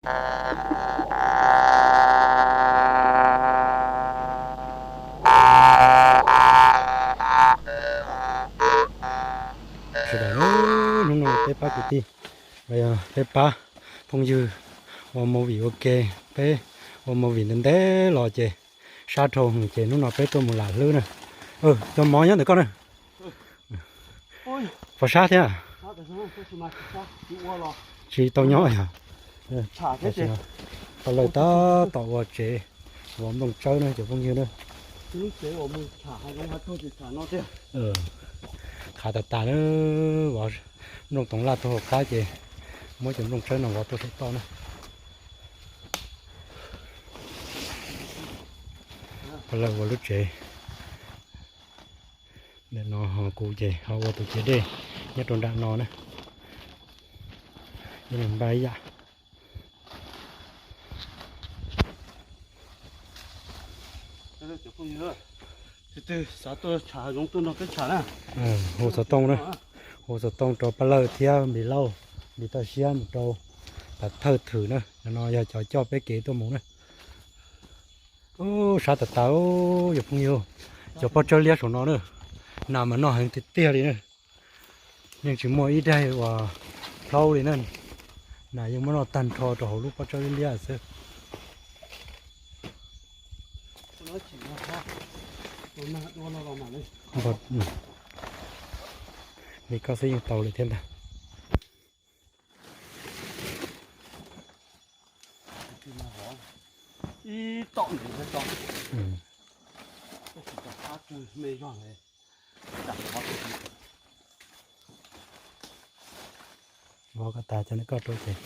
Sawv daws, hnub no peb pab kwv tij los yog peb pab phooj ywg ua movie ua ke, peb ua movie ntev ntev los ces sab dhau ces hnub no peb tuaj mus lam hlwb na. Cov mov nyob ntawm koj na. Puas sab thiab? Tsis tau nyob yog. Paj Lawj tab tom ua tsev, ua nplooj tsawb na cov phooj ywg na. Qhav tas tas na, vov nplooj toov laj tuaj hauv qab ces muab cov nplooj tsawb no vov tuaj saum toj na. Paj Lawj ua lub tsev. Ntawm no ho kuv ces ho ua tus ciav dej nyob rau nram no na. Ib leeg npaj ib yam. Hu xov tooj na, hu xov tooj rau Paj Lawj thiab Npis Lauj, Npis Toj Siab mus rau Pas Thawj Thwm na, no yog cov coj peb kev tuaj mus na. Ub, sab tas tas yog phooj ywg, cov pob tsawb liab saum no na, nas mas noj heev tiag tiag li na. Yeej tsis muaj ib daig uas plhaub li na, nas yeej muab noj tag nrho rau hauv lub pob tsawb liab xwb. Li koj xwb yeej tau li thiab ntag. Vov kom tas cov ntawm koj rau ces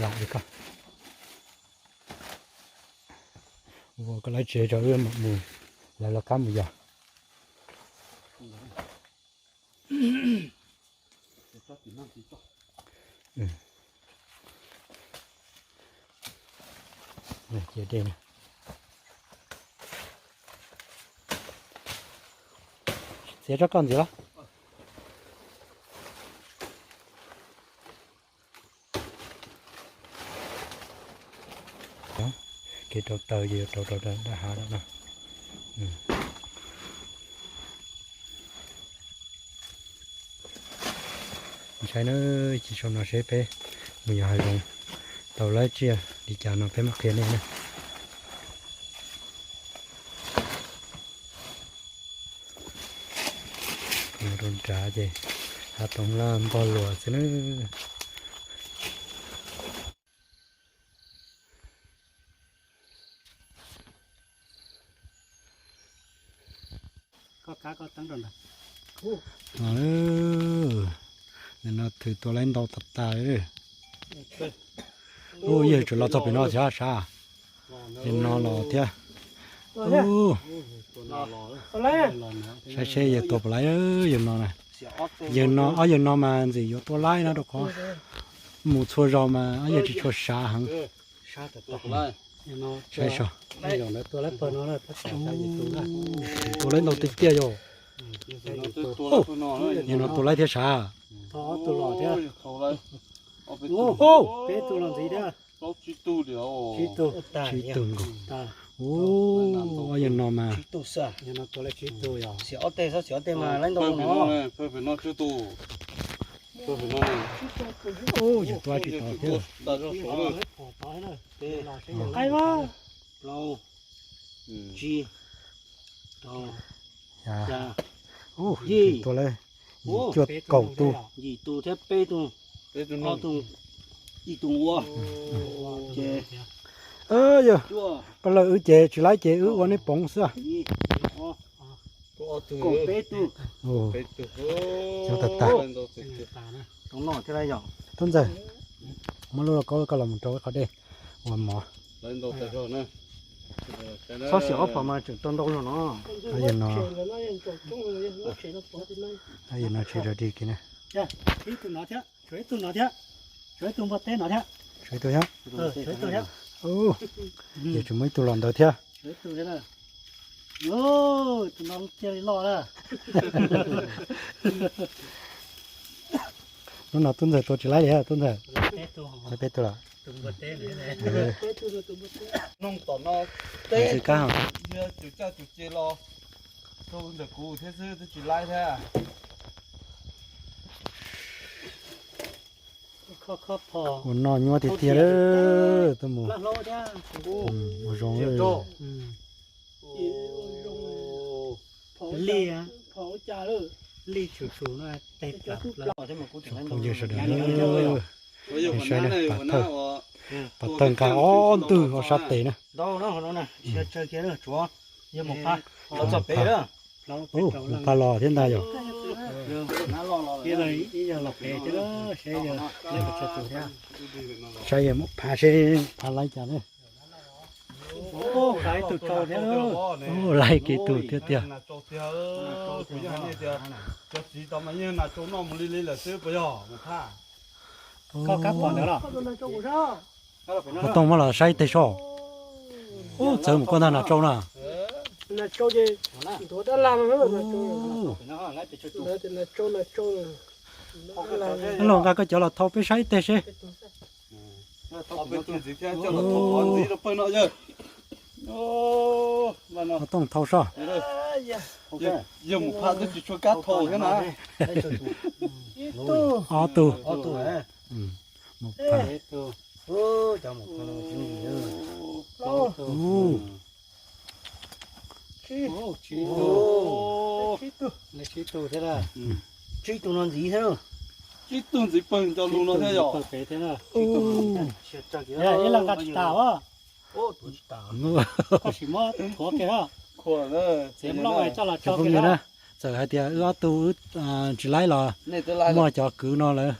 lam li koj. Vov koj lawv tsev rau wb mam mus, lawv los kab mus yos. Cia dej na. Txiav tso koj ntxiv los. Kev rau taws ces yuav rau rau nram hav no no. Ntshai na, cia sau no seb peb mus yos hav zoov tau lawv tsiaj li cas no peb mam qhia nej na. Mus rau nrad ces hav toov laj npog luas xwb na. Nim no thwm tua laib ntau tas tas li. Ub, yog tseem los txog pem no thiab sav. Yog no los thiab. Saib seb yog tua puas laib yog no na. Yog no, ob yog no mas ntxim yuav tua laib no rau qhov mus txhua zaus mas ob yog tsis tshua sav heev. Saib so. Tua laib ntau tiag tiag yog. Yog no tua laib thiab sav. Ub, tsib tug nkaus. Ub, ob yog no mas. Xiam ob teg, xiam ob teg mas laib ntau no. Ub, yog tua tsis tau thiab. Plaub, tsib, rau, xya, yim, tua laib yim cuaj kaum tug. Yim tug thiab peb tug, ob tug, ib tug ua, ces yog cuaj, Paj Lawj wb ces tsis laib ces wb ua neb poov xwb. Kaum peb tug. Coob tas tas. Tub Ntxawg, muab lub lauj kaub koj los mus rau ib qho dej ua mov. Txhob xiam ob phom mas tseem tau ntau zog no. Yog no, yog no tsis rau dig kiag na. Tshuav ib tug no thiab, tshuav ib tug npog teb no thiab. Tshuav ib tug thiab. Yog tsis muaj ib tug los ntawd thiab. Tus no cia li loj na. Hnub no Tub Ntxawg tua tsis laib li, Tub Ntxawg. Laib peb tug los. Noog tom no teb, yog tus caj tus ce los rau ntawm kuv thiab xwb, twb tsis laib thiab. Ua noj nyuaj tiag tiag lawm, tuaj mus ua zoo. Li, li tshum tshum no, teg plab. Phooj ywg sawv daws, saib na, pam thawj, pam thawj nqa ob ntwg ua sab tes na. Mus pha los thiab ntag yom. Saib yog mus pha seb pha laib cas ne. Laib kiag tus thiab tiag. Ua Tooj, muab los saib teg soj. Ub, txawv mus koj ntag nas tsau na. Los nqa koj cov los thau peb saib teg seb. Ua Tooj thau soj. Yog mus pha twb tsis tshua kab thau thiab na. Ob tug. Mus pha. Tsib tug no ntxiv thiab. Tsib tug ntxiv pawg nco lus no thiab yom. Ib leeg nqa tsis tas os. Koj sim muab thuav kiag os. Txiav nplooj coj los tso kiag na. Txawm hais tias wb ob tug wb tsis laib los muaj cov kwv no lawv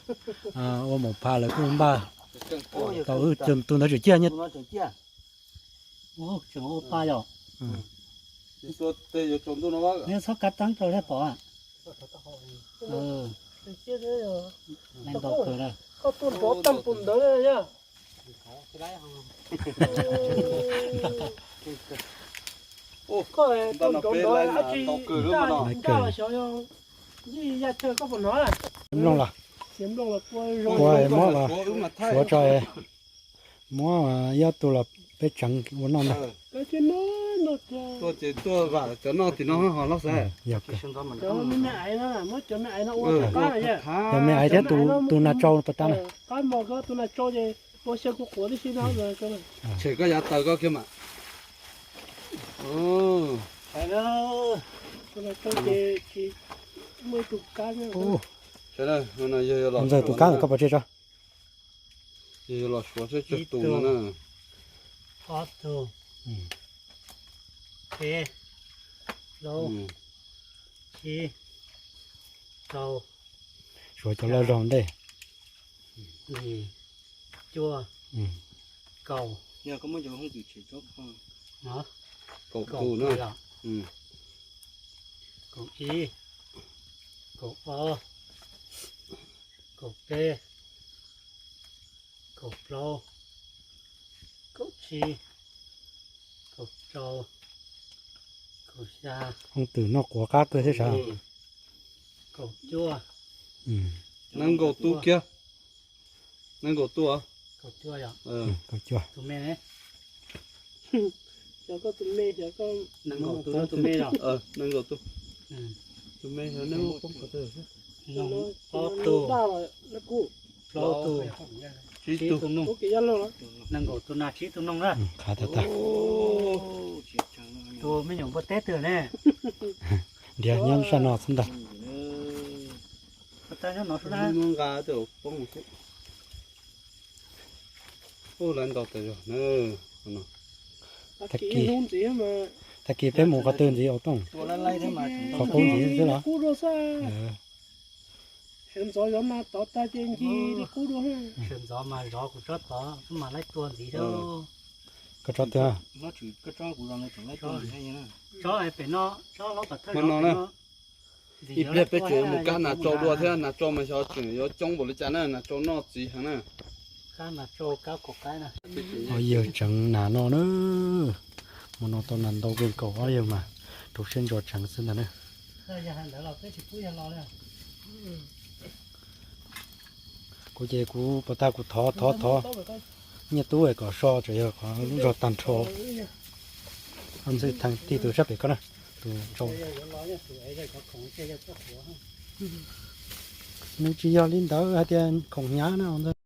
ua mus pha lawv kuj npaj tau wb tus ntawd tseem ciaj nyiaj. Tseem ua pa yom. Neb txhob kab teeb rau thiab pom. Neeg ntaus kawg na. Koj tuaj nrov nrov dab tsi, ncaj los xyov yog yij ya chaw koj puas hnov na? Mloog los, ua muab suav tso, muab ib ob tug los peb tseev ua noj ntag. Tuaj ces tuaj vam cov noj tim no ho los xav. Cov me me aiv no, muab cov me aiv no ua rau qab na yom. Cov me aiv thiab tus nas tsau pas tag na. Qab mos ko tus nas tsau ces ua xyaw kuv quav tib si no. Tshem koj yav taws koj kiag mas. Tus nas tsau ces tsis muaj ib tug kab. Ntxawg tus kab koj pov tseg tso. Yog los suav seb tsawg tus no na. Ob tug, peb, plaub, tsib, rau, suav cov loj zog ntej, cuaj, kaum, kaum tus na. Kaum ib, kaum ob, kaum peb, kaum plaub, kaum tsib, kaum rau, kaum xya. Hoob twm noj quav qab kawg thiab sav. Kaum cuaj. Nees nkaum tus kiag. Nees nkaum tus. Kaum cuaj. Tus me ne? Xyov koj tus me, xyov koj nees nkaum tus no tus me los? Nees nkaum tus. Tus me xyov nej muab poob qhov twg. Ob tug, plaub tug, tsib tug noog. Nees nkaum tus nas tsib tug noog na. Qhav tag tag. Tus me nyuam npua teb twg ne? Ntiav nyob sab no xwb ntag. Ua tag nyob no xwb na. Ub, lawv ntaus tas zog na. Tag kis, tag kis peb mus qhov twg ntxiv Au Tooj? Qhov qub ntxiv xwb los? Sawv ntxov zov mas tod tag ces ncig li qub dua. Sawv ntxov mas zov kuv tsob tod, wb mam laib tua ntxiv thiab. Koj tsob twg? Tsob pem no, tsob hlob tom thawj zov pem no. Ib pliag peb tseem mus kab nas tsau dua thiab, nas tsau mas xyov tseem yuav coob npaum li cas na, nas tsau noj txiv heev na. Kab nas tsau, kab kaum qaib na. Ob yawg tseev nas no na, hmo no tau nas ntau kawg nkaus, ob yawg mas rau siab ntso tseev xwb ntag na. Kuv ces kuv pas tag kuv thov thov thov, Nyiaj tub kom so tseem yog qhov lub zog tag nrho. Ntxwg Theej tij tus sab pem ko na, tus ntso. Nws tsis yog li ntawd hais tias khoom hnyav na.